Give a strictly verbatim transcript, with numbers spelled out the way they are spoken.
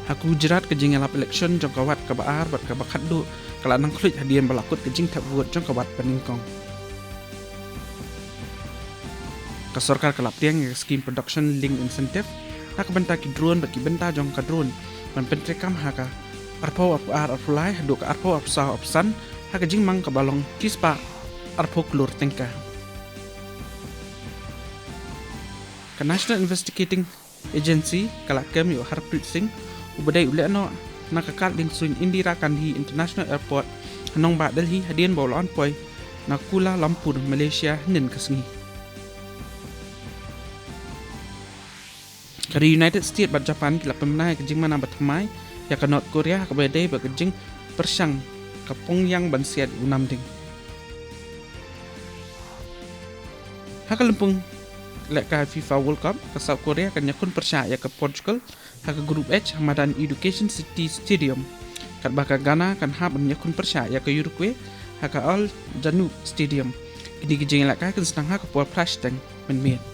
Ha Gujarat, ka jingïalap election jong ka wat kaba ar bad kaba khatduh ka la nang khluit hadien ba la kut ka jingthep vote jong ka wat banyngkong. Ka sorkar ka la pdiang ïa ka skim Production Linked Incentive na ka bynta ki drone bad ki bynta jong ka drone ban pyntreikam ha ka arphew arphew ar arphew lai haduh ka arphew arphew saw arphew san ha ka jingmang kaba long shispah arphew klur tyngka. Ka National Investigating Agency ka la kem ïa u Harpreet Singh, uba dei u lehnoh na ka kad liengsuiñ Indira Gandhi International Airport ha nongbah Delhi hadien ba u la wan poi na Kuala Lumpur, Malaysia hynnin ka sngi. Ka ri United States bad Japan ki la pynbna ïa ka jingmana bathymmai ïa ka North Korea ha kaba ïadei bad ka jingpyrshang ka Pyongyang ban siat ïa u namding. Ha ka lympung lehkai FIFA World Cup, ka South Korea kan ïakhun pyrshah ïa ka Portugal ha ka Group H ha madan Education City Stadium, katba ka Ghana kan hap ban ïakhun pyrshah ïa ka Uruguay ha ka Al Janoub Stadium. Kine ki jingïalehkai kan sdang ha ka por phra shiteng mynmiet.